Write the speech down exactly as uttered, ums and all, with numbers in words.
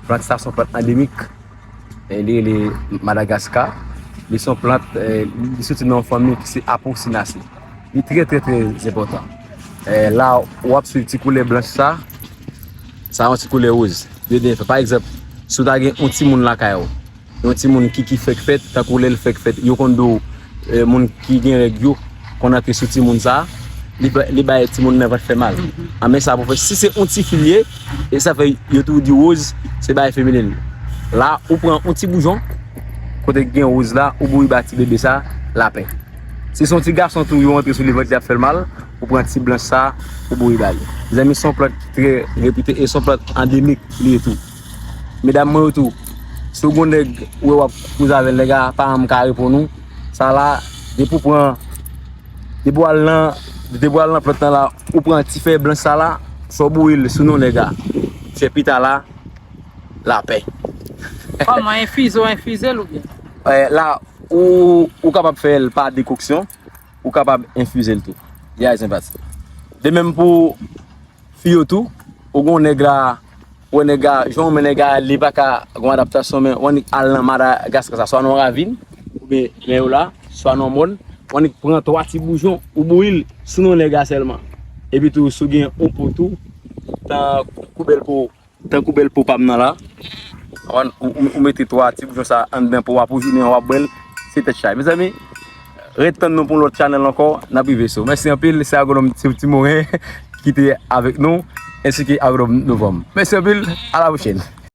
Plant sa se yon plant andemik. E li rele Madagaska. Li se yon plant, e, li soti nan yon fanmi ki se Apocynaceae. Li trè, trè, trè enpòtan. E, la, w ap swiv ti koulè blanch sa. Sa yon ti koulè woz. Yo de, pa egzanp, si w ta gen yon timoun lakay ou, yon timoun ki, ki fèk fèt, tankou lè l fèk fèt, yo konn di w, e, moun ki gen règ yo konn antre sou timoun sa, li ba-, li bay timoun nan vant fè mal. Anben sa pou fè, si se yon ti fi l ye, e sa fè yo toujou di woz, se bagay feminen. La, ou pran yon ti boujon, kote ki gen woz la, ou bouri ba ti bebe sa, lapè. Si se yon ti gason tou, yo antre sou li, vant li ap fè l mal, ou pran ti blanch sa, ou bouri ba li. Mezanmi, se yon plant ki trè repite e se yon plant andemik li ye tou. Medam mwen yo tou, si w gen yon nèg ou wè w ap koze avè l, nèg a pa janm ka reponn ou, sa la, depi w pran, depi w al nan, depi w al nan plant lan la, ou pran ti fèy blanch sa la, fò w bouri l sou non nèg a. Fè pita la, lapè. Kòman, enfize w enfize l oubyen? E, la, ou, ou kapab fè l pa dekoksyon, ou kapab enfize l tou. Ya, senpati. De menm pou fi yo tou, ou gen yon nèg la, ou wè nèg la, jan w wè nèg la, li pa ka gen yon adaptasyon, men w annik al nan Madagaska sa, swa nan yon ravin, oubyen men yo la, swa nan yon mòn, w annik pran twa ti boujon, ou bouri l sou non nèg la sèlman. Epi tou, si w gen yon po tou, tankou bèl po, tankou bèl po pa m nan la, ou, ou, ou mete twa ti boujon sa anndan po w ap ou jounen an w ap bwè l, se tèt chay. Mezanmi, ret tann nou pou yon lòt chanèl ankò, n ap rive sou. Mèsi anpil, se Agwonòm Ti, Timoren ki te avèk nou, ensi ke Agwonòm Novanm. Mèsi anpil, a la pwochèn.